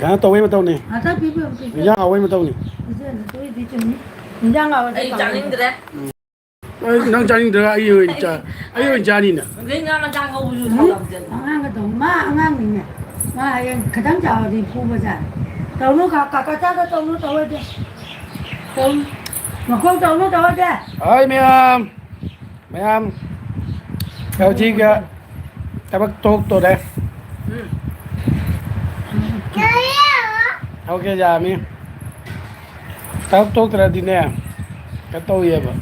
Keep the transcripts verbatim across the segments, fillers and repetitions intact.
ꯀꯩꯅꯣ ꯇꯧꯕꯩ ꯃꯇꯧꯅꯤ꯫ ꯉꯥꯛꯇꯪ ꯄꯤꯕꯤꯌꯨ, ꯄꯤꯕꯤꯌꯨ꯫ ꯏꯟꯖꯥꯡ ꯍꯥꯎꯕꯩ ꯃꯇꯧꯅꯤ꯫ ꯄꯤꯖꯅꯤ, ꯑꯗꯨꯏꯗꯤ ꯆꯨꯝꯃꯤ꯫ ꯏꯟꯖꯥꯡ ꯍꯥꯎꯔꯗꯤ ꯑꯩ ꯄꯥꯝꯃꯤ꯫ ꯆꯥꯅꯤꯡꯗ꯭ꯔꯦ꯫ ꯍꯣꯏ, ꯅꯪ ꯆꯥꯅꯤꯡꯗ꯭ꯔꯒ ꯑꯩ ꯑꯣꯏꯅ ꯆꯥ-, ꯑꯩ ꯑꯣꯏꯅ ꯆꯥꯅꯤꯅ꯫ ꯑꯗꯩ ꯉꯥ ꯃꯆꯥ ꯉꯧꯕꯁꯨ ꯎꯝ꯫ ꯊꯥꯎ ꯌꯥꯝ ꯆꯦꯟꯕ꯫ ꯑꯉꯥꯡꯒ ꯇꯧ-, ꯃꯥ ꯑꯉꯥꯡꯅꯤꯅꯦ꯫ ꯃꯥ ꯍꯌꯦꯡ ꯈꯤꯇꯪ ꯆꯥꯎꯔꯗꯤ ꯐꯨꯕꯖꯥꯠꯅꯤ꯫ ꯇꯧꯅꯨ, ꯀꯥ-, ꯀꯥꯀꯥ ꯆꯥꯒ ꯇꯧꯅꯨ, ꯇꯧꯔꯗꯤ꯫ ꯇꯧꯅꯨ꯫ ꯃꯈꯣꯡ ꯇꯧꯅꯨ, ꯇꯧꯔꯗꯤ꯫ ꯍꯣꯏ, ꯃꯌꯥꯝ꯫ ꯃꯌꯥꯝ ꯍꯧꯖꯤꯛ ꯊꯕꯛ ꯊꯣꯛꯇꯣꯔꯦ꯫ ꯎꯝ꯫ ꯊꯕꯛꯁꯦ ꯌꯥꯝꯃꯤ꯫ ꯊꯕꯛ ꯊꯣꯛꯇ꯭ꯔꯗꯤꯅꯦ, ꯀꯩꯅꯣ ꯇꯧꯋꯦꯕ꯫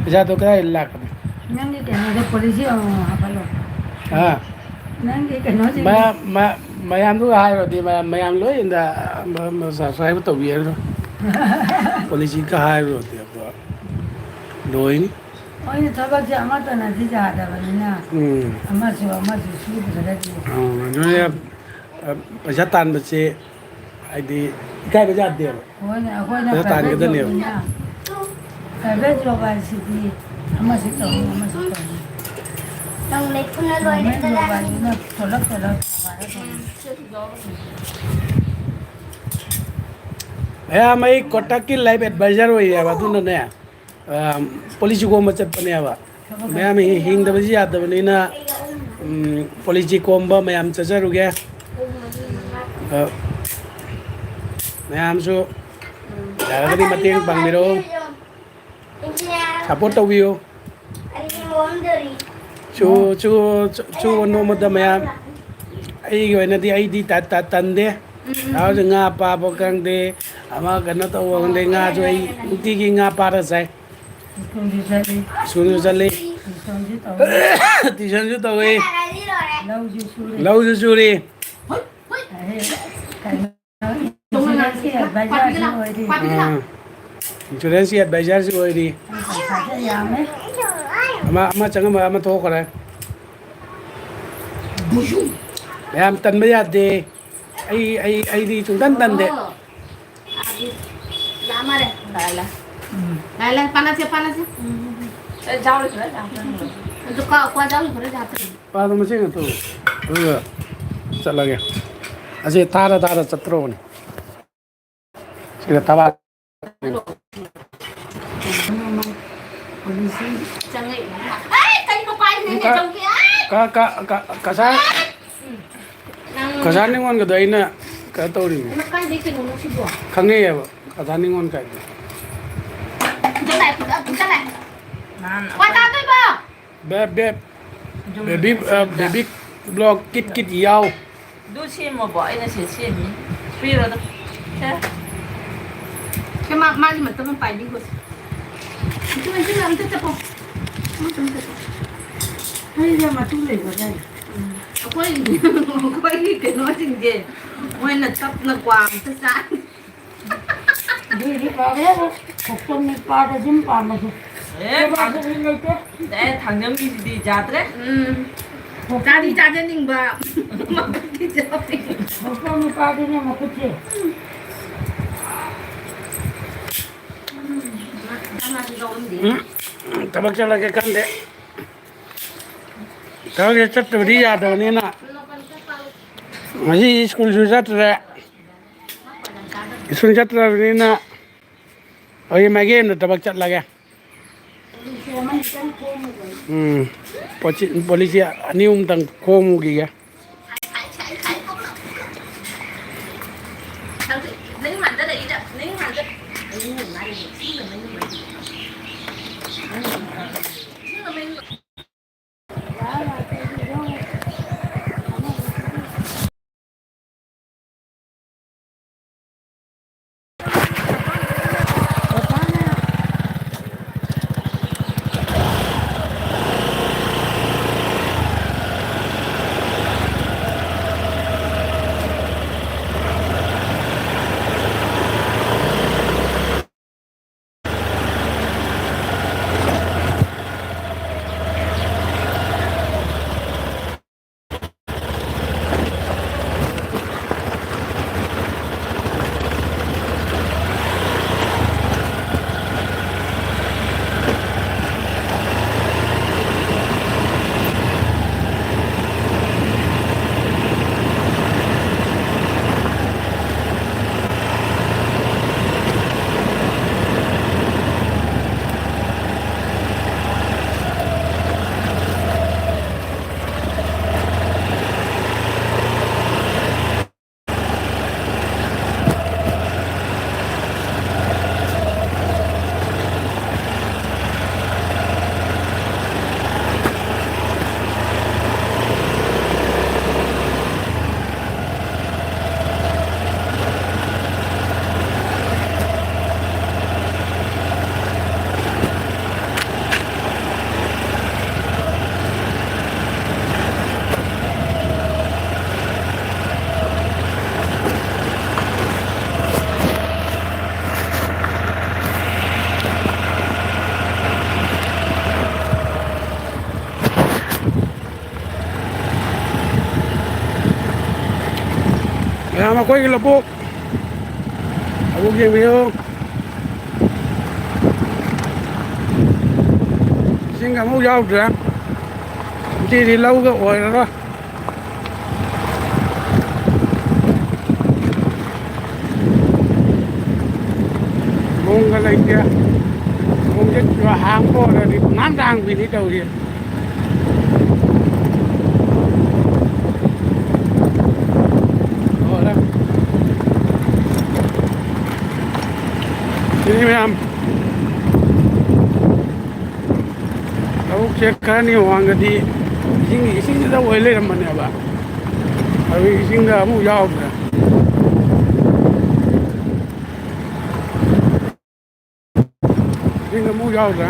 ꯄꯩꯁꯥꯗꯣ ꯀꯗꯥꯏ ꯂꯥꯛꯀꯅꯤ? ꯅꯪꯒꯤ ꯀꯩꯅꯣꯗꯣ policy ꯑꯃꯃꯝ ꯍꯥꯞꯍꯜꯂꯣ꯫ ꯍꯥ? ꯅꯪꯒꯤ ꯀꯩꯅꯣꯁꯤꯡꯗꯣ꯫ ꯃꯌꯥꯝ, ꯃ-, ꯃꯌꯥꯝꯗꯨꯒ ꯍꯥꯏꯔꯨꯔꯗꯤ ꯃꯌꯥꯝ, ꯃꯌꯥꯝ ꯂꯣꯏ ꯑꯝꯇ, ꯑ, ꯃ-, ꯃ-, subscribe ꯇꯧꯕꯤꯔꯗ꯭ꯔꯣ? Policy ꯀ ꯍꯥꯏꯔꯨꯔꯗꯤ ꯑꯗꯣ ꯂꯣꯏꯅꯤ꯫ ꯍꯣꯏꯅꯦ, ꯊꯕꯛꯁꯦ ꯑꯃꯠꯇꯅꯗꯤ ꯌꯥꯗꯕꯅꯤꯅ, ꯎꯝ꯫ ꯑꯃꯁꯨ ꯑꯃꯁꯨ ꯁꯨꯗ꯭ꯔꯒꯗꯤ꯫ ꯑꯣ, ꯑꯗꯨꯅ, ꯑ, ꯄꯩꯁꯥ ꯇꯥꯟꯕꯁꯦ ꯍꯥꯏꯗꯤ ꯏꯀꯥꯏꯕ ꯌꯥꯗꯦꯕ꯫ ꯍꯣꯏꯅꯦ, ꯑꯩꯈꯣꯏꯅ ꯄꯩꯁꯥ private ꯇꯥꯟꯒꯗꯕꯅꯦꯕ꯫ Jobꯅꯤꯅ, private job ꯍꯥꯏꯁꯤꯗꯤ ꯑꯃꯁꯨ ꯇꯧꯅꯤ, ꯑꯃꯁꯨ ꯇꯧꯅꯤ꯫ ꯅꯪ ꯂꯩꯐꯨꯅ ꯂꯣꯏꯔꯦ꯫ Government job ꯍꯥꯏꯁꯤꯅ ꯇꯣꯂꯣꯞ, ꯇꯣꯂꯣꯞ ꯊꯥꯔꯒ ꯇꯧꯅꯤ꯫ ꯃꯌꯥꯝ ꯑꯩ ꯀꯣꯇꯛꯀꯤ life advisor ꯑꯣꯏꯌꯦꯕ, ꯑꯗꯨꯅꯅꯦ꯫ ꯑ, policy ꯈꯣꯝꯕ ꯆꯠꯄꯅꯦꯕ꯫ ꯃꯌꯥꯝ ꯍꯤ-, ꯍꯤꯡꯗꯕꯁꯤ ꯌꯥꯗꯕꯅꯤꯅ, ꯎꯝ, policy ꯈꯣꯝꯕ ꯃꯌꯥꯝ ꯆꯠꯆꯔꯨꯒꯦ꯫ ꯑ, ꯃꯌꯥꯝꯁꯨ ꯌꯥꯔꯒꯗꯤ ꯃꯇꯦꯡ ꯄꯥꯡꯕꯤꯔꯛꯎ, support ꯇꯧꯕꯤꯌꯨ꯫ ꯆꯨ, ꯆꯨ, ꯆꯨ, ꯆꯨ ꯅꯣꯡꯃꯗ ꯃꯌꯥꯝ, ꯑꯩꯒꯤ ꯑꯣꯏꯅꯗꯤ ꯑꯩꯗꯤ ꯇ-, ꯇ-, ꯇꯟꯗꯦ꯫ ꯎꯝ, ꯎꯝ, ꯌꯥꯎꯁꯦ ꯎꯝ꯫ ꯉꯥ ꯐꯥꯕ ꯈꯪꯗꯦ, ꯑꯃ ꯀꯩꯅꯣ ꯇꯧꯕ ꯈꯪꯗꯦ, ꯉꯥꯁꯨ ꯑꯩ ꯅꯨꯡꯇꯤꯒꯤ ꯉꯥ ꯐꯥꯔ ꯆꯥꯏ꯫ ꯁ꯭ꯀꯨꯜꯁꯨ ꯆꯠꯂꯤ꯫ ꯁ꯭ꯀꯨꯜꯁꯨ ꯆꯠꯂꯤ꯫ ꯇꯨꯏꯁꯟꯁꯨ ꯇꯧꯋꯤ꯫ ꯇꯨꯏꯁꯟꯁꯨ ꯇꯧꯋꯤ꯫ ꯂꯧꯁꯨ ꯁꯨꯔꯤ꯫ ꯂꯧꯁꯨ ꯁꯨꯔꯤ꯫ ꯑꯗꯩ ꯀꯩꯅꯣ, insuranceꯀꯤ advisorꯁꯨ ꯑꯣꯏꯔꯤ꯫ ꯑꯥ, insuranceꯀꯤ advisorꯁꯨ ꯑꯣꯏꯔꯤ꯫ ꯄꯩꯁꯥꯁꯦ ꯌꯥꯝꯃꯦ꯫ ꯑꯃ, ꯑꯃ ꯆꯪꯉꯝꯕ ꯑꯃ ꯊꯣꯛꯈ꯭ꯔꯦ꯫ ꯃꯌꯥꯝ ꯇꯟꯕ ꯌꯥꯗꯦ꯫ ꯑꯩ, ꯑꯩ, ꯑꯩꯗꯤ ꯁꯨꯡꯇꯟ ꯇꯟꯗꯦ꯫ ꯑꯣ꯫ ꯑꯗꯨ ꯂꯥꯛꯑ ꯃꯥꯜꯂꯦ꯫ ꯂꯥꯛꯑꯦ, ꯂꯥꯛꯑꯦ꯫ ꯎꯝ꯫ ꯂꯥꯛꯑꯦ, ꯂꯥꯛꯑꯦ, ꯄꯥꯜꯂꯁꯦ, ꯄꯥꯜꯂꯁꯦ꯫ ꯎꯝ, ꯎꯝ, ꯎꯝ꯫ ꯑꯦ, ꯖꯥꯎ ꯂꯣꯏꯈ꯭ꯔꯦ, ꯖꯥꯎ ꯂꯣꯏꯈ꯭ꯔꯦ꯫ ꯑꯗꯨ ꯀꯥ-, ꯀ꯭ꯋꯥ ꯖꯥꯎ ꯂꯣꯏꯈ꯭ꯔꯦ, ꯖꯥꯎ ꯂꯣꯏꯈ꯭ꯔꯦ꯫ ꯄꯥꯗꯣ ꯃꯁꯤꯡ ꯉꯥꯛꯇ ꯑꯗꯨꯒ ꯆꯠꯂꯒꯦ꯫ ꯑꯁꯤ ꯊꯥꯔ ꯊꯥꯔ ꯆꯠꯇ꯭ꯔꯣꯕꯅꯤ꯫ ꯁꯤꯗ ꯊꯕꯥꯛ꯫ ꯆꯪꯉꯛꯏ꯫ ꯑꯩ ꯀꯩꯅꯣ ꯄꯥꯏꯔꯤꯅꯣꯅꯦ, ꯀ-, ꯇꯧꯒꯦ꯫ ꯑꯩ! ꯀ-, ꯀ-, ꯀ-, ꯀꯁꯥꯔ-, ꯅꯪ ꯀꯁꯥꯔ ꯅꯤꯉꯣꯜꯒꯗꯣ ꯑꯩꯅ ꯀꯩꯅꯣ ꯇꯧꯔꯤꯅꯤ꯫ ꯀꯩꯅꯣ ꯀꯥꯏꯗꯩ ꯀꯩꯅꯣꯅꯣ ꯁꯤꯕꯣ? ꯈꯪꯅꯩꯌꯦꯕ, ꯀꯁꯥꯔ ꯅꯤꯉꯣꯜ ꯀꯥꯏꯗꯣ꯫ ꯄꯨꯟꯁꯤꯜꯂꯛꯑꯦ, ꯄꯨꯟꯁꯤꯜꯂꯛꯑꯦ꯫ ꯅꯍꯥꯟ ꯀ꯭ꯋꯥ ꯑꯩꯈꯣꯏ ꯆꯥꯗꯣꯏꯕ? ꯕꯦꯞ, ꯕꯦꯞ꯫ ꯌꯨꯝ ꯕꯦꯕꯤ, ꯑ, ꯑꯁꯤꯗ ꯕꯦꯕꯤ ꯕ꯭ꯂꯣꯛ ꯀꯤꯠ ꯀꯤꯠ ꯌꯥꯎ꯫ ꯑꯗꯨ ꯁꯦꯝꯃꯣꯕꯣ, ꯑꯩꯅ ꯁꯤ ꯁꯦꯝꯃꯤ꯫ ꯄꯤꯔꯣ ꯑꯗꯨꯝ꯫ ꯁꯦ꯫ ꯁꯦ, ꯃꯥ, ꯃꯥꯒꯤ ꯃꯇꯝ ꯑꯃ ꯄꯥꯏꯕꯤꯈꯣꯁꯦ꯫ ꯏꯆꯦ, ꯏꯆꯦ, ꯑꯝꯇ ꯆꯠꯄꯣ꯫ ꯑꯝꯇ, ꯑꯝꯇ ꯆꯠꯄꯣ꯫ ꯑꯩꯁꯦ ꯃꯇꯨ ꯂꯩꯕ ꯀꯥꯏ? ꯎꯝ꯫ ꯑꯩꯈꯣꯏ, ꯑꯩꯈꯣꯏꯒꯤ ꯀꯩꯅꯣꯁꯤꯡꯁꯦ ꯃꯣꯏꯅ ꯇꯞꯅ ꯀ꯭ꯋꯥ ꯑꯝꯇ ꯆꯥ꯫ ꯑꯗꯨꯏꯗꯤ ꯐꯔꯦ꯫ ꯈꯣꯛꯇꯣꯝ ꯅꯤꯄꯥꯗ ꯁꯨꯝ ꯄꯥꯝꯃꯁꯨ꯫ ꯑꯦ, ꯁꯦꯕꯥ ꯁꯦꯕꯤ ꯂꯩꯇꯦ꯫ ꯑꯦ, ꯊꯥꯡꯖꯝꯒꯤꯁꯤꯗꯤ ꯌꯥꯗ꯭ꯔꯦ꯫ ꯎꯝ꯫ ꯈꯣꯛꯇꯣꯝ ꯆꯥꯗꯤ ꯆꯥꯖꯅꯤꯡꯕ꯫ ꯃꯕꯨꯛꯇꯤ ꯆꯥꯎ꯫ ꯈꯣꯛꯇꯣꯝ ꯅꯤꯄꯥꯗꯨꯅꯦ ꯃꯈꯨꯠꯁꯦ꯫ ꯎꯝ, ꯊꯕꯛ ꯆꯠꯂꯒꯦ ꯈꯟꯗꯦ꯫ ꯊꯕꯛꯁꯦ ꯆꯠꯇꯕꯗꯤ ꯌꯥꯗꯕꯅꯤꯅ ꯉꯁꯤ ꯁ꯭ꯀꯨꯜꯁꯨ ꯆꯠꯇ꯭ꯔꯦ꯫ ꯁ꯭ꯀꯨꯜ ꯆꯠꯇ꯭ꯔꯕꯅꯤꯅ ꯑꯩ ꯃꯥꯏꯀꯩ ꯑꯃꯗ ꯊꯕꯛ ꯆꯠꯂꯒꯦ꯫ ꯎꯝ, ꯄꯣꯂꯤꯁꯤ ꯑꯅꯤ ꯑꯍꯨꯝꯇꯪ ꯈꯣꯝꯃꯨꯈꯤꯒꯦ꯫ ꯃꯌꯥꯝ ꯑꯩꯈꯣꯏꯒꯤ ꯂꯧꯕꯨꯛ, ꯂꯧꯕꯨꯛ ꯌꯦꯡꯕꯤꯌꯨ꯫ ꯏꯁꯤꯡ ꯑꯃꯨꯛ ꯌꯥꯎꯗ꯭ꯔꯦ꯫ ꯉꯁꯤꯗꯤ ꯂꯧꯒ ꯑꯣꯏꯔꯔꯣꯏ꯫ ꯅꯣꯡꯒ ꯂꯩꯇꯦ꯫ ꯅꯣꯡꯁꯦ ꯍꯥꯡꯕ ꯑꯣꯏꯔꯗꯤ ꯄꯪꯍꯥꯡꯗ ꯍꯥꯡꯕꯤꯅꯤ ꯇꯧꯔꯤ꯫ ꯂꯣꯏꯔꯦ꯫ ꯁꯤꯅꯤ ꯃꯌꯥꯝ꯫ ꯂꯧꯕꯨꯛꯁꯦ ꯈꯔꯅꯤ ꯃꯃꯥꯡꯗꯗꯤ ꯏꯁꯤꯡ, ꯏꯁꯤꯡꯁꯤꯗ ꯑꯣꯏ ꯂꯩꯔꯝꯕꯅꯦꯕ꯫ ꯍꯧꯖꯤꯛ ꯏꯁꯤꯡꯗ ꯑꯃꯨꯛ ꯌꯥꯎꯗ꯭ꯔꯦ꯫ ꯏꯁꯤꯡ ꯑꯃꯨꯛ ꯌꯥꯎꯗ꯭ꯔꯦ꯫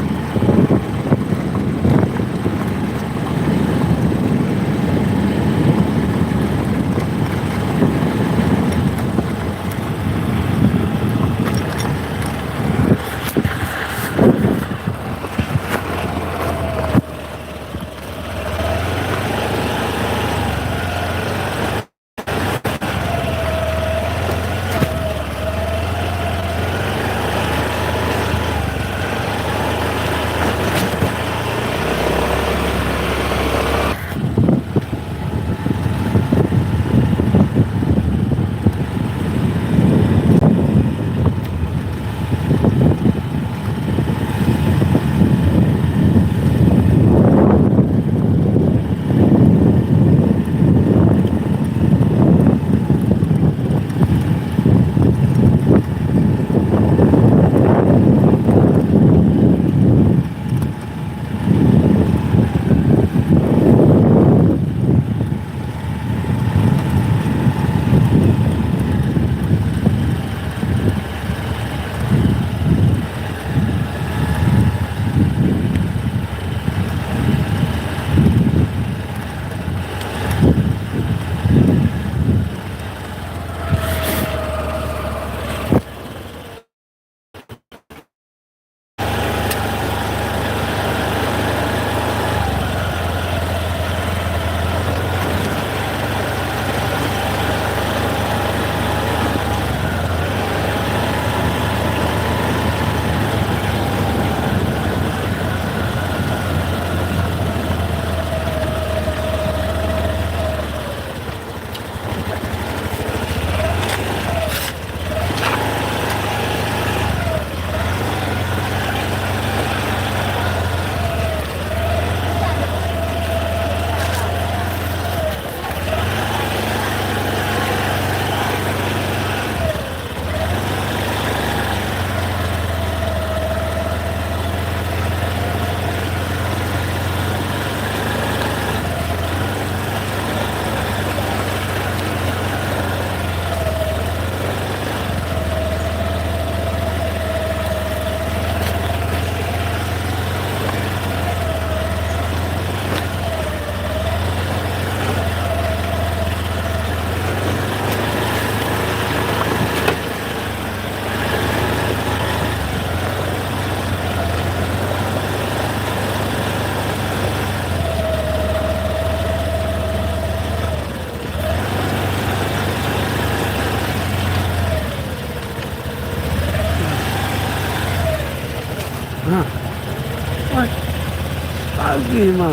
ꯏꯃꯥ꯫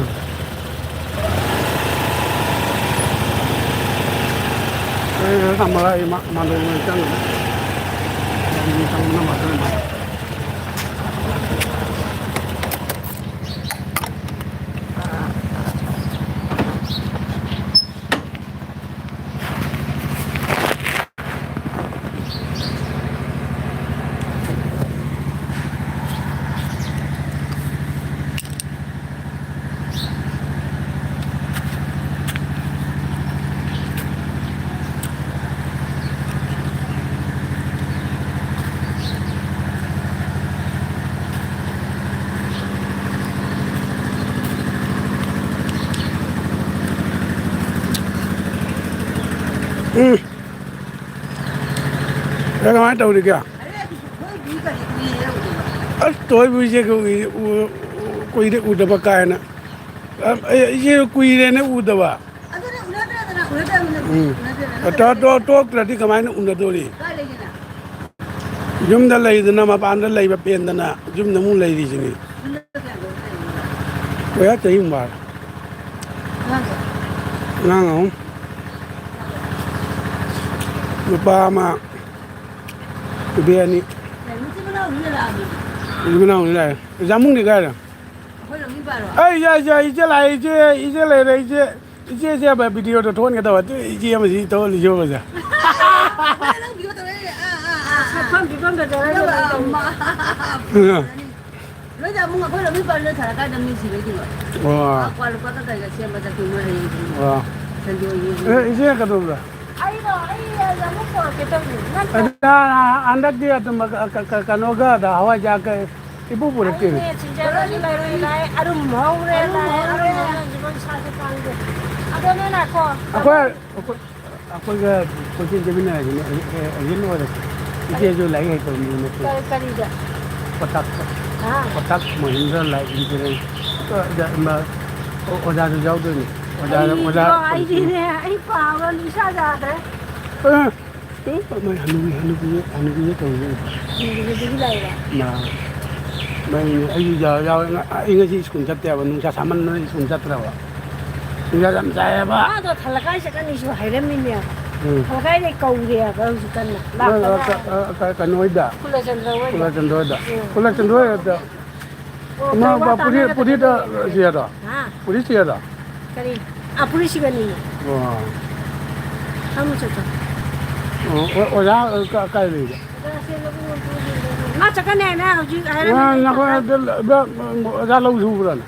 ꯑꯩ ꯊꯝꯃꯒ ꯑꯩ ꯃꯥ-, ꯃꯥꯂꯣꯝ ꯑꯣꯏꯅ ꯆꯪꯉꯅꯤ꯫ ꯃꯥꯂꯣꯝ ꯆꯪꯕꯅ ꯐꯗꯣꯏ ꯃꯥꯜꯂꯦ꯫ ꯎꯝ꯫ ꯑꯦ, ꯀꯃꯥꯏꯅ ꯇꯧꯔꯤꯒꯦ? ꯑꯁ, ꯊꯣꯏꯕꯤꯁꯦ ꯎꯏ-, ꯎ-, ꯎ-, ꯀꯨꯏꯔꯦ ꯎꯗꯕ ꯀꯥꯏꯅ꯫ ꯑ, ꯑꯩ, ꯏꯆꯦ ꯀꯨꯏꯔꯦꯅꯦ ꯎꯗꯕ꯫ ꯑꯗꯨꯅꯦ ꯎꯅꯗ꯭ꯔꯦꯗꯅ, ꯎꯅꯗ꯭ꯔꯕꯅꯤꯅ ꯎꯝ꯫ ꯎꯅꯗ꯭ꯔꯦꯗꯅ, ꯑ, ꯇꯣ-, ꯇꯣ-, ꯅꯠꯇ꯭ꯔꯦꯗꯅ꯫ ꯇꯣꯛꯇ꯭ꯔꯗꯤ ꯀꯃꯥꯏꯅ ꯎꯅꯗꯣꯔꯤ? ꯀꯥꯏꯗꯒꯤꯅ? ꯌꯨꯝꯗ ꯂꯩꯗꯅ ꯃꯄꯥꯟꯗ ꯂꯩꯕ ꯄꯦꯟꯗꯅ ꯌꯨꯝꯗ ꯑꯃꯨꯛ ꯂꯩꯔꯤꯁꯤꯅꯤ꯫ ꯌꯨꯝꯗ ꯀꯌꯥꯝ ꯀꯨꯏꯅ ꯂꯩꯔꯤꯅꯣ? ꯀꯨꯏꯔꯦ, ꯆꯍꯤ ꯑꯃ ꯐꯥꯔꯦ꯫ ꯑꯉꯥꯡꯗꯣ? ꯑꯉꯥꯡ ꯑꯍꯨꯝ꯫ ꯅꯨꯄꯥ ꯑꯃ, ꯅꯨꯄꯤ ꯑꯅꯤ꯫ ꯀꯩ, ꯃꯆꯤꯟ ꯃꯅꯥꯎ ꯑꯅꯤ ꯂꯩꯔꯛꯑꯕꯣ? ꯃꯆꯤꯟ ꯃꯅꯥꯎ ꯑꯅꯤ ꯂꯩꯔꯦ꯫ ꯖꯥꯃꯨꯡꯗꯤ ꯀꯥꯏꯗ? ꯑꯩꯈꯣꯏ ꯂꯧꯃꯤ ꯄꯥꯜꯂꯣ? ꯑꯩ, ꯏꯆꯦ, ꯏꯆꯦ, ꯏꯆꯦ ꯂꯥꯛꯑꯦ, ꯏꯆꯦ, ꯏꯆꯦ ꯂꯩꯔꯦ, ꯏꯆꯦ, ꯏꯆꯦ, ꯏꯆꯦ, ꯚꯤꯗꯤꯑꯣꯗ ꯊꯣꯛꯍꯟꯒꯦ ꯇꯧꯕ, ꯑꯗꯨ ꯏꯆꯦ ꯑꯃꯁꯤ ꯇꯧꯍꯜꯂꯤꯁꯦ ꯌꯦꯡꯉꯨꯁꯦ꯫ ꯅꯪ ꯚꯤꯗꯤꯑꯣ ꯇꯧꯔꯛꯏꯅꯦ꯫ ꯑꯥ, ꯑꯥ, ꯑꯥ, ꯑꯥ꯫ ꯁꯛꯐꯝ ꯐꯤꯕꯝꯒ ꯇꯧꯔꯒ ꯅꯪ ꯂꯩ ꯇꯧꯔꯤ꯫ ꯑꯃ꯫ ꯎꯝ꯫ ꯅꯣꯏꯗ ꯑꯃꯨꯛ ꯑꯩꯈꯣꯏ ꯂꯧꯃꯤ ꯄꯥꯜꯂꯣ ꯊꯥꯔꯀꯥꯟꯗ ꯃꯤ ꯁꯤꯕꯩ ꯀꯩꯅꯣ꯫ ꯑꯣ꯫ ꯑꯥ, ꯀ꯭ꯋꯥ ꯂꯨꯄꯥ ꯀꯀꯩꯒ ꯁꯦꯝꯕ ꯆꯠꯈꯤ ꯃꯣꯏ ꯍꯌꯦꯡ꯫ ꯑꯣ꯫ ꯁꯟꯗꯦ ꯑꯣꯏꯅꯤ꯫ ꯑꯦ, ꯏꯆꯦ ꯀꯩꯗꯧꯕ꯭ꯔꯥ? ꯑꯩꯗꯣ, ꯑꯩ ꯑꯃꯨꯛ ꯄꯣꯔꯛꯀꯦ ꯇꯧꯔꯤꯅꯦ꯫ ꯅꯠꯇꯦ꯫ ꯑꯗ ꯍꯟꯗꯛꯇꯤ ꯑꯗꯨꯝ ꯀ-, ꯀ-, ꯀ-, ꯀꯩꯅꯣꯒ ꯑꯗ ꯍꯋꯥꯏꯖꯥꯔ ꯀ-, ꯏꯄꯨ ꯄꯨꯔꯛꯇꯦꯅꯦ꯫ ꯑꯩꯅꯦ, ꯆꯤꯟꯖꯥꯛ ꯑꯁꯤ ꯂꯩꯔꯣꯏ ꯂꯥꯏ, ꯑꯔꯨꯝ ꯍꯧꯔꯦ ꯑꯔꯨꯝ ꯂꯥꯏ, ꯍꯧꯔꯦ꯫ ꯑꯔꯨꯝ ꯍꯧꯔꯦ ꯍꯧꯖꯤꯛ ꯁꯥꯁꯦ ꯄꯥꯝꯗꯦ꯫ ꯑꯗꯣ ꯅꯣꯏ ꯂꯥꯛꯈꯣ꯫ ꯑꯩꯈꯣꯏ, ꯑꯩꯈꯣꯏ, ꯑꯩꯈꯣꯏꯒ ꯀꯣꯏꯆꯦꯟ ꯆꯦꯟꯃꯤꯟꯅꯔꯁꯤꯅꯦ, ꯑꯦ-, ꯑꯦ-, ꯑꯦꯖꯦꯟ ꯑꯣꯏꯔꯁꯤ꯫ ꯏꯆꯦꯁꯨ ꯂꯥꯏꯔꯤꯛ ꯍꯩꯇꯕ ꯃꯤ ꯅꯠꯇꯦ꯫ ꯀ-, ꯀꯔꯤꯗ? ꯄꯣꯇꯥꯛꯇ꯫ ꯍꯥ? ꯄꯣꯇꯥꯛ ꯃꯍꯤꯟꯗ꯭ꯔ ꯂꯥꯏꯐ ꯏꯟꯁꯨꯔꯦꯟꯁ꯫ ꯑ, ꯑ, ꯑꯃ, ꯑꯣ-, ꯑꯣꯖꯥꯗꯨ ꯌꯥꯎꯗꯣꯏꯅꯦ꯫ ꯑꯣꯖꯥ, ꯑꯩ ꯑꯣꯖꯥ ꯏꯕꯣ, ꯑꯣꯏꯗꯣꯏꯅꯦ꯫ ꯑꯩꯗꯤꯅꯦ, ꯑꯩ ꯄꯥꯕ ꯏꯁꯥ ꯌꯥꯗ꯭ꯔꯦ꯫ ꯑ, ꯑ, ꯃꯣꯏ ꯍꯅꯨꯕꯤ, ꯍꯅꯨꯕꯤ, ꯍꯅꯨꯕꯤꯅ ꯇꯧꯔꯤꯁꯦ꯫ ꯍꯅꯨꯕꯤꯗꯨꯒꯤ ꯂꯥꯏꯔꯣ? ꯃꯥ-, ꯃꯩꯅꯤ꯫ ꯑꯩꯁꯨ ꯌꯥꯎ-, ꯌꯥꯎꯋꯦ꯫ ꯉ-, ꯑꯩ ꯉꯁꯤ ꯁ꯭ꯀꯨꯜ ꯆꯠꯇꯦꯕ, ꯅꯨꯡꯁꯥ ꯁꯥꯃꯟꯗꯅ ꯁ꯭ꯀꯨꯜ ꯆꯠꯇ꯭ꯔꯕ꯫ ꯅꯨꯡꯁꯥ ꯌꯥꯝ ꯁꯥꯏꯌꯦꯕ꯫ ꯃꯥꯗꯣ ꯊꯂꯀꯥꯏ ꯆꯠꯀꯅꯤꯁꯨ ꯍꯥꯏꯔꯝꯃꯤꯅꯦꯕ꯫ ꯎꯝ꯫ ꯊꯂꯀꯥꯏꯗꯩ ꯀꯧꯔꯦꯕ ꯍꯧꯖꯤꯛ ꯀꯟꯅ꯫ ꯑ, ꯂꯥꯛꯄ ꯑ, ꯀ-, ꯉꯥꯏꯔꯦ꯫ ꯑ, ꯀ-, ꯀꯩꯅꯣ ꯍꯣꯏꯗ꯫ ꯀꯨꯂꯆꯟꯗ꯭ꯔ ꯍꯣꯏꯗ꯫ ꯀꯨꯂꯆꯟꯗ꯭ꯔ ꯍꯣꯏꯗ꯫ ꯎꯝ꯫ ꯀꯨꯂꯆꯟꯗ꯭ꯔ ꯍꯣꯏꯗ꯫ ꯑꯣ, ꯑꯃ ꯀꯩ ꯋꯥ ꯄꯨꯔꯤ-, ꯇꯥꯟꯅꯒꯗꯕ ꯄꯨꯔꯤꯗ ꯂꯩꯔꯦ? ꯁꯤꯌꯥꯗꯣ? ꯍꯥ? ꯄꯨꯔꯤ ꯁꯤꯌꯥꯗꯣ? ꯀꯔꯤ? ꯑꯥ, ꯄꯨꯔꯤ ꯁꯤꯒꯅꯤ꯫ ꯑꯣ꯫ ꯐꯝꯃꯨ ꯆꯠꯇꯣ꯫ ꯑꯣ, ꯑꯣ, ꯑꯣꯖꯥ, ꯑ, ꯀ-, ꯀꯥꯏ ꯂꯩꯒꯦ? ꯃꯥ ꯆꯠꯀꯅꯤ ꯍꯥꯏꯅ ꯍꯧꯖꯤꯛ ꯉꯥ-, ꯍꯥꯏꯔꯝꯃꯤ꯫ ꯅꯈꯣꯏ ꯑꯗ ꯂ-, ꯂ-, ꯑꯣꯖꯥ ꯂꯧ ꯁꯨꯕ꯭ꯔꯥꯅꯦ?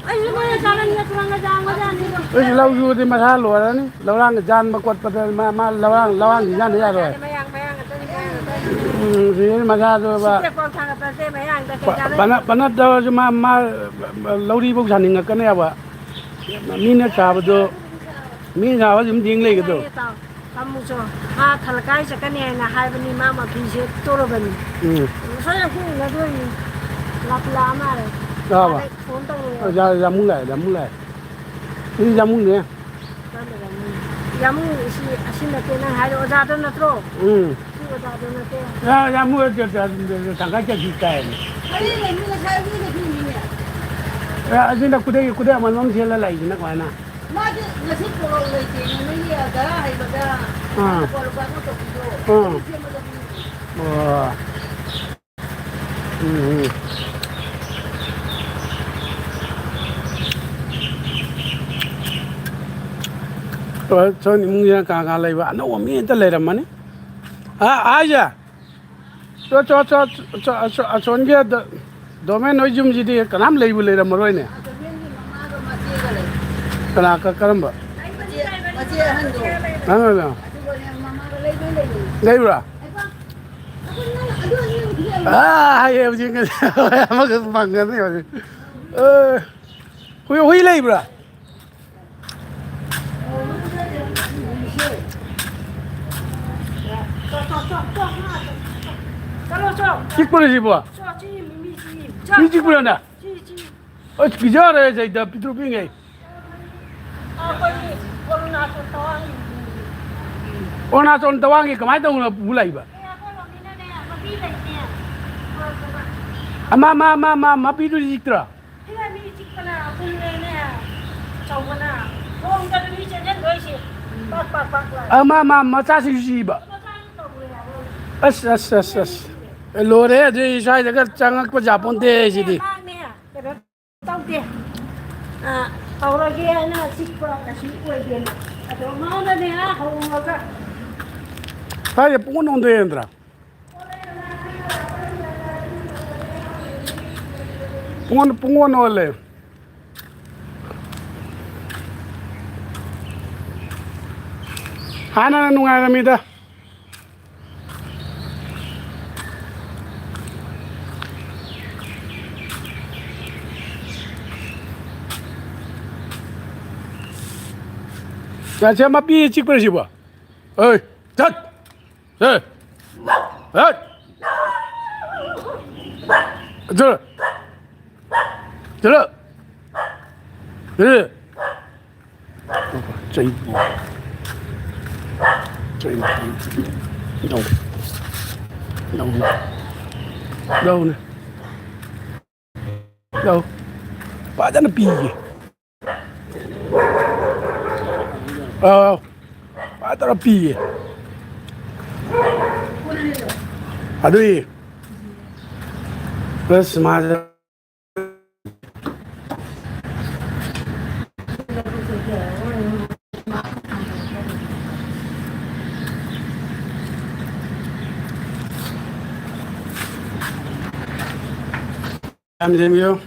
ꯑꯩꯁꯨ ꯃꯣꯏ ꯆꯥꯒꯅꯤ, ꯆꯨꯔꯪꯒ ꯆꯥꯝꯒꯖꯥꯠꯅꯤ꯫ ꯑꯩꯁꯨ ꯂꯧ ꯁꯨꯕꯗꯤ ꯃꯁꯥ ꯂꯣꯏꯔꯅꯤ꯫ ꯂꯧꯔꯥꯡꯒ ꯌꯥꯟꯕ ꯈꯣꯠꯄꯗ ꯃꯥ, ꯃꯥ ꯂꯧꯔꯥꯡ, ꯂꯧꯔꯥꯡ ꯌꯥꯟꯗ ꯌꯥꯔꯣꯏ꯫ ꯃꯌꯥꯡ, ꯃꯌꯥꯡ ꯉꯥꯛꯇꯅꯤ, ꯃꯌꯥꯡ ꯉꯥꯛꯇꯅꯤ꯫ ꯎꯝ, ꯁꯤꯗꯩ ꯃꯁꯥꯗꯣ ꯁꯤ ꯕ-, ꯄꯦꯛ ꯄꯥꯎ ꯊꯥꯡꯒꯠꯄꯁꯦ ꯃꯌꯥꯡꯗ ꯀꯩ ꯄ-, ꯆꯥꯟꯅꯔꯤꯒꯦ? ꯄꯅ-, ꯄꯅꯠꯇꯕꯁꯨ ꯃꯥ, ꯃꯥ ꯂꯧꯔꯤꯐꯧ ꯁꯥꯅꯤꯡꯉꯛꯀꯅꯦꯕ꯫ ꯃꯤꯅ ꯆꯥꯕꯗꯣ, ꯃꯤꯅ ꯆꯥꯕ ꯑꯗꯨꯝ ꯌꯦꯡ ꯂꯩꯒꯗ꯭ꯔꯣ? ꯌꯥꯏꯌꯦ, ꯇꯥꯎ꯫ ꯇꯝꯃꯨꯆꯣ꯫ ꯃꯥ ꯊꯂꯀꯥꯏ ꯆꯠꯀꯅꯤ ꯍꯥꯏꯅ ꯍꯥꯏꯕꯅꯤ, ꯃꯥ ꯃꯐꯤ ꯁꯦꯠꯇꯣꯔꯕꯅꯤ꯫ ꯎꯝ꯫ ꯉꯁꯥꯏ ꯑꯩꯈꯣꯏ ꯎꯅꯗꯣꯏꯅꯤ꯫ ꯂꯥꯛꯄꯨ ꯂꯥꯛꯑ ꯃꯥꯜꯂꯦ꯫ ꯂꯥꯛꯑꯕ? ꯃꯥꯗ ꯐꯣꯟ ꯇꯧꯔꯛꯑꯦ꯫ ꯑꯣ, ꯌꯥ-, ꯌꯥꯝꯃꯨꯡ ꯂꯥꯛꯑꯦ, ꯌꯥꯝꯃꯨꯡ ꯂꯥꯛꯑꯦ꯫ ꯁꯤ ꯌꯥꯝꯃꯨꯡꯅꯦ꯫ ꯀꯔꯝꯕ ꯌꯥꯝꯃꯨꯡ? ꯌꯥꯝꯃꯨꯡ ꯁꯤ ꯑꯁꯤ ꯅꯠꯇꯦ ꯅꯪ ꯍꯥꯏꯗꯣ ꯑꯣꯖꯥꯗꯣ ꯅꯠꯇ꯭ꯔꯣ? ꯎꯝ꯫ ꯁꯤ ꯑꯣꯖꯥꯗꯣ ꯅꯠꯇꯦ꯫ ꯌꯥ-, ꯌꯥꯝꯃꯨꯡ ꯇ-, ꯇ-, ꯇ-, ꯇꯪꯈꯥꯏ ꯆꯠꯈꯤ ꯇꯥꯏꯅꯦ꯫ ꯑꯩ ꯂꯩꯃꯤ ꯉꯁꯥꯏ ꯃꯤꯅ ꯄꯤꯔꯤꯅꯦ꯫ ꯑꯦ, ꯑꯁꯤꯅ ꯈꯨꯗꯩ, ꯈꯨꯗꯩ ꯑꯃꯟꯕ ꯑꯃ ꯁꯦꯠꯂ ꯂꯥꯛꯏꯁꯤꯅ ꯀꯃꯥꯏꯅ? ꯃꯥꯗꯤ ꯉꯁꯤ ꯄꯣꯔꯣ ꯂꯩꯇꯦꯅꯦ, ꯅꯣꯏꯒꯤ ꯙꯔꯥ ꯍꯩꯕꯗ ꯑꯥ꯫ ꯄꯣꯔꯣ ꯄꯥꯟꯒ ꯇꯧꯕꯤꯗꯣ꯫ ꯑꯥ꯫ ꯑꯗꯨ ꯁꯦꯝꯕꯗ ꯄꯤꯔꯤꯅꯦ꯫ ꯑꯣ꯫ ꯎꯝ, ꯎꯝ꯫ ꯍꯣꯏ, ꯁꯣꯝ ꯏꯃꯨꯡꯁꯤꯅ ꯀꯅꯥ ꯀꯅꯥ ꯂꯩꯕ? ꯑꯅꯧꯕ ꯃꯤ ꯑꯝꯇ ꯂꯩꯔꯝꯃꯅꯤ꯫ ꯑ, ꯍꯥꯏꯁꯦ? ꯆꯣ, ꯆꯣ, ꯆꯣ, ꯆꯣ, ꯑꯁꯣ-, ꯑꯁꯣꯟꯒꯤ ꯗ-, ꯗꯣꯃꯦꯟ ꯍꯣꯏ ꯌꯨꯝꯁꯤꯗꯤ ꯀꯅꯥꯝ ꯂꯩꯕꯨ ꯂꯩꯔꯝꯃꯔꯣꯏꯅꯦ꯫ ꯀꯅꯥ, ꯀ-, ꯀꯔꯝꯕ? ꯃꯆꯦ, ꯃꯆꯦ ꯑꯍꯟꯗꯣ꯫ ꯑꯍꯟꯗꯣ꯫ ꯑꯗꯨꯒꯅꯦ ꯃꯃꯥꯒ ꯂꯩꯕꯩ ꯂꯩꯕꯅꯤ꯫ ꯂꯩꯕ꯭ꯔꯥ? ꯑꯥ, ꯍꯥꯏꯌꯦ ꯍꯧꯖꯤꯛ꯫ ꯑꯃꯈꯛ ꯐꯪꯒꯅꯤ ꯍꯧꯖꯤꯛ꯫ ꯑ, ꯍꯨꯏ, ꯍꯨꯏ ꯂꯩꯕ꯭ꯔꯥ? ꯆꯤꯛꯄ꯭ꯔꯣ ꯁꯤꯕꯣ? ꯃꯤ ꯆꯤꯛꯄ꯭ꯔꯣꯅꯦ? ꯑꯁ, ꯄꯤꯖꯔꯦ ꯁꯤꯗ ꯄꯤꯛꯇ꯭ꯔꯨ ꯄꯤꯛꯉꯩ꯫ ꯑꯩꯈꯣꯏꯒꯤ ꯑꯔꯨꯅꯥꯆꯜ ꯇꯋꯥꯡꯒꯤ꯫ ꯑꯔꯨꯅꯥꯆꯜ ꯇꯋꯥꯡꯒꯤ ꯀꯃꯥꯏꯅ ꯇꯧꯅ ꯄꯨ ꯂꯥꯛꯏꯕ? ꯑꯦ, ꯑꯩꯈꯣꯏꯔꯣꯝꯒꯤꯅꯅꯦ, ꯃꯄꯤ ꯂꯩꯇꯦ꯫ ꯑꯃ, ꯑꯃ, ꯑꯃ, ꯑꯃ, ꯃꯄꯤꯗꯨꯗꯤ ꯆꯤꯛꯇ꯭ꯔꯣ? ꯁꯤꯅ ꯃꯤ ꯆꯤꯛꯄꯅ ꯑꯩꯈꯣꯏꯅꯅꯦ, ꯑꯆꯧꯕꯅ ꯊꯣꯡꯗꯅ ꯃꯤ ꯆꯦꯟꯁꯤꯟꯗꯣꯏꯁꯦ꯫ ꯄꯥꯛ, ꯄꯥꯛ, ꯄꯥꯛ ꯂꯥꯎ꯫ ꯑꯃ, ꯑꯃ, ꯃꯆꯥꯁꯤꯡꯁꯨ ꯁꯤꯕ꯫ ꯃꯆꯥꯁꯨ ꯇꯧꯔꯦ ꯍꯥꯏꯕ꯫ ꯑꯁ, ꯑꯁ, ꯑꯁ, ꯑꯁ꯫ ꯑꯦ, ꯂꯣꯏꯔꯦ, ꯑꯗꯨꯗꯤ ꯁ꯭ꯋꯥꯏꯗꯒ ꯆꯪꯉꯛꯄ ꯖꯥꯄꯣꯟꯇꯦ ꯁꯤꯗꯤ꯫ ꯃꯥꯅꯦ, ꯀꯩꯅꯣ ꯇꯧꯗꯦ꯫ ꯑ, ꯇꯧꯔꯒꯦꯅ ꯆꯤꯛꯄ ꯀꯩꯁꯨ ꯑꯣꯏꯗꯦꯅ꯫ ꯑꯗꯣ ꯃꯉꯣꯟꯗꯅꯦ, ꯑꯥ, ꯍꯧꯔꯒ꯫ ꯀꯥꯏꯗ ꯄꯨꯡꯑꯣꯟ ꯑꯣꯟꯊꯣꯛꯑꯦ ꯅꯠꯇ꯭ꯔꯥ? ꯄꯨꯡꯑꯣꯟ, ꯄꯨꯡꯑꯣꯟ ꯑꯣꯜꯂꯦ꯫ ꯍꯥꯟꯅꯅ ꯅꯨꯡꯉꯥꯏꯔꯝꯃꯤꯗ꯫ ꯌꯥꯁꯦ ꯃꯄꯤ ꯆꯤꯛꯄ꯭ꯔꯥ ꯁꯤꯕꯣ? ꯑꯩ, ꯆꯠ! ꯆꯠ! ꯆꯠ! ꯆꯠ! ꯆꯠ! ꯆꯠ! ꯆꯩ꯫ ꯆꯩ꯫ ꯂꯧ꯫ ꯂꯧ꯫ ꯂꯧꯅꯦ꯫ ꯂꯧ꯫ ꯐꯖꯅ ꯄꯤꯒꯦ꯫ ꯑꯥꯎ꯫ ꯐꯖꯅ ꯄꯤꯒꯦ꯫ ꯑꯗꯨꯏ꯫ ꯑꯁ, ꯃꯥꯁꯦ꯫ ꯌꯥꯝ ꯂꯦꯝꯕꯤꯌꯨ꯫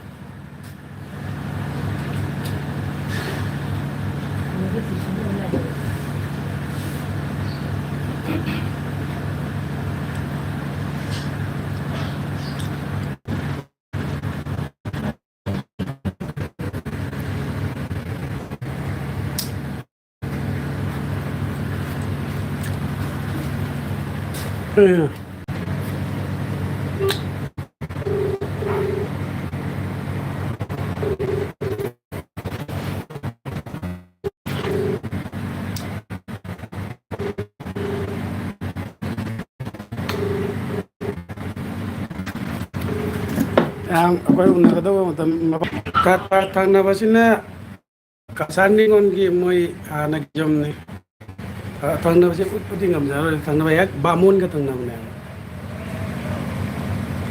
ꯃꯌꯥꯝ ꯑꯩꯈꯣꯏ ꯎꯅꯒꯗꯧꯕ ꯃꯇꯝ, ꯃꯐꯝ ꯀ-, ꯀ-, ꯊꯪꯅꯕꯁꯤꯅ ꯀꯁꯥꯔ ꯅꯤꯉꯣꯜꯒꯤ ꯃꯣꯏ ꯍꯥꯟꯅꯒꯤ ꯌꯨꯝꯅꯤ꯫ ꯑ, ꯊꯪꯅꯕꯁꯦ ꯎꯠꯄꯗꯤ ꯉꯝꯖꯔꯣꯏ꯫ ꯊꯪꯅꯕ ꯍꯦꯛ ꯕꯥꯃꯣꯟꯒ ꯊꯪꯅꯕꯅꯦꯕ꯫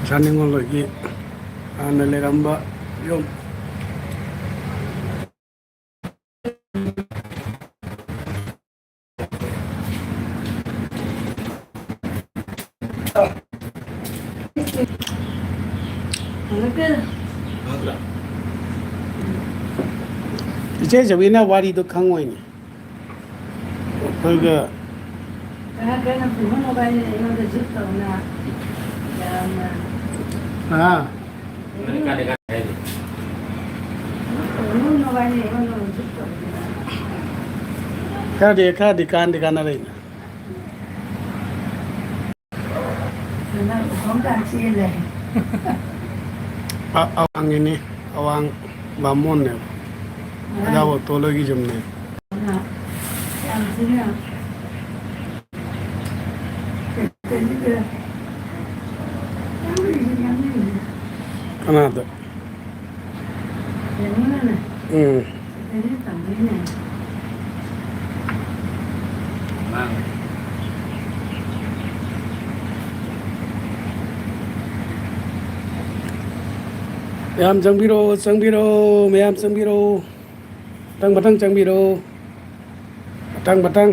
ꯀꯁꯥꯔ ꯅꯤꯉꯣꯜ ꯍꯣꯏꯒꯤ ꯍꯥꯟꯅ ꯂꯩꯔꯝꯕ ꯌꯨꯝ꯫ ꯏꯆꯦ ꯖꯕꯤꯅ ꯋꯥꯔꯤꯗꯣ ꯈꯪꯉꯣꯏꯅꯦ꯫ ꯑꯩꯈꯣꯏꯒ ꯀꯅꯥ ꯀꯅꯥ ꯄꯨꯝꯅꯃꯛ ꯍꯥꯏꯅ ꯑꯩꯉꯣꯟꯗ ꯖꯨꯠ ꯇꯧꯅ ꯌꯥꯝꯅ ꯑꯥ꯫ ꯄꯨꯝꯅꯃꯛ ꯍꯥꯏꯅ ꯑꯩꯉꯣꯟꯗ ꯖꯨꯠ ꯇꯧꯅ꯫ ꯈꯔꯗꯤ, ꯈꯔꯗꯤ ꯀꯥꯟꯗꯤ ꯀꯥꯟꯅꯔꯛꯏꯅꯦ꯫ ꯑ-, ꯑꯋꯥꯡꯒꯤꯅꯤ, ꯑꯋꯥꯡ ꯕꯥꯃꯣꯟꯅꯦꯕ꯫ ꯑꯗꯥ ꯑꯣꯇꯣ ꯂꯣꯏꯒꯤ ꯌꯨꯝꯅꯦ꯫ ꯀꯅꯥꯗ? ꯎꯝ꯫ ꯃꯌꯥꯝ ꯆꯪꯕꯤꯔꯣ, ꯆꯪꯕꯤꯔꯣ, ꯃꯌꯥꯝ ꯆꯪꯕꯤꯔꯣ꯫ ꯃꯊꯪ, ꯃꯊꯪ ꯆꯪꯕꯤꯔꯣ꯫ ꯃꯊꯪ, ꯃꯊꯪ꯫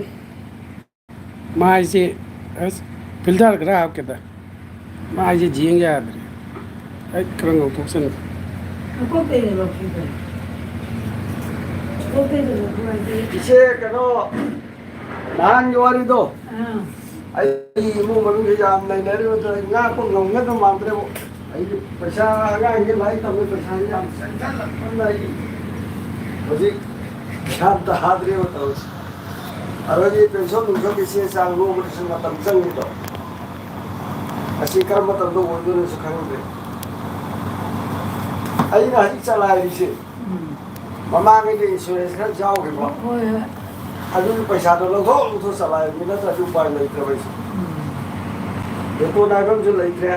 ꯃꯥꯏꯁꯦ ꯑꯁ ꯐꯤꯜꯇꯔ ꯈꯔ ꯍꯥꯞꯀꯦꯗ꯫ ꯃꯥꯏꯁꯦ ꯌꯦꯡ ꯌꯥꯗ꯭ꯔꯦ꯫ ꯑꯩ ꯈꯔ ꯉꯧꯊꯣꯛꯁꯅꯨ꯫ ꯏꯆꯦ, ꯀꯩꯅꯣ, ꯅꯍꯥꯟꯒꯤ ꯋꯥꯔꯤꯗꯣ꯫ ꯑꯥ꯫ ꯑꯩ ꯏꯃꯨꯡ ꯃꯅꯨꯡꯁꯦ ꯌꯥꯝ ꯅꯩꯅꯔꯤꯕꯗꯣ ꯑꯩ ꯉꯥꯛꯄ ꯉꯝꯒꯗꯕ ꯃꯥꯟꯗ꯭ꯔꯦꯕꯨ꯫ ꯑꯩꯗꯤ ꯄꯩꯁꯥ, ꯑꯉꯥꯡꯒꯤ ꯂꯥꯏꯔꯤꯛ ꯇꯝꯕꯒꯤ ꯄꯩꯁꯥꯁꯦ ꯌꯥꯝ ꯆꯪꯁꯜꯂꯛꯄꯅ ꯑꯩ ꯍꯧꯖꯤꯛ ꯄꯩꯁꯥ ꯑꯝꯇ ꯍꯥꯠꯂꯦꯕ ꯇꯧꯔꯤꯁꯦ꯫ ꯑꯗꯒꯤ ꯄꯦꯟꯁꯟ ꯅꯨꯡꯁꯟꯒꯤ ꯆꯦ ꯆꯥꯡ ꯂꯧꯕꯗꯁꯨ ꯃꯇꯝ ꯆꯪꯉꯤꯗꯣ꯫ ꯑꯁꯤ ꯀꯔꯝꯕ ꯃꯇꯝꯗ ꯑꯣꯏꯗꯣꯏꯅꯣꯁꯨ ꯈꯪꯗ꯭ꯔꯦ꯫ ꯑꯩꯅ ꯍꯧꯖꯤꯛ ꯆꯂꯥꯏꯔꯤꯁꯦ, ꯎꯝ꯫ ꯃꯃꯥꯡꯉꯩꯗ insurance ꯈꯔ ꯌꯥꯎꯈꯤꯕ꯫ ꯍꯣꯏ, ꯍꯣꯏ꯫ ꯑꯗꯨꯒꯤ ꯄꯩꯁꯥꯗꯣ ꯂꯧꯊꯣꯛ ꯂꯧꯊꯣꯛ ꯆꯂꯥꯏꯕꯅꯤ, ꯅꯠꯇ꯭ꯔꯗꯤ ꯎꯄꯥꯏ ꯂꯩꯇ꯭ꯔꯕ ꯑꯩꯁꯦ꯫ ꯎꯝ꯫ ꯕꯦꯇꯣꯟ ꯍꯥꯏꯕ ꯑꯃꯁꯨ ꯂꯩꯇ꯭ꯔꯦ꯫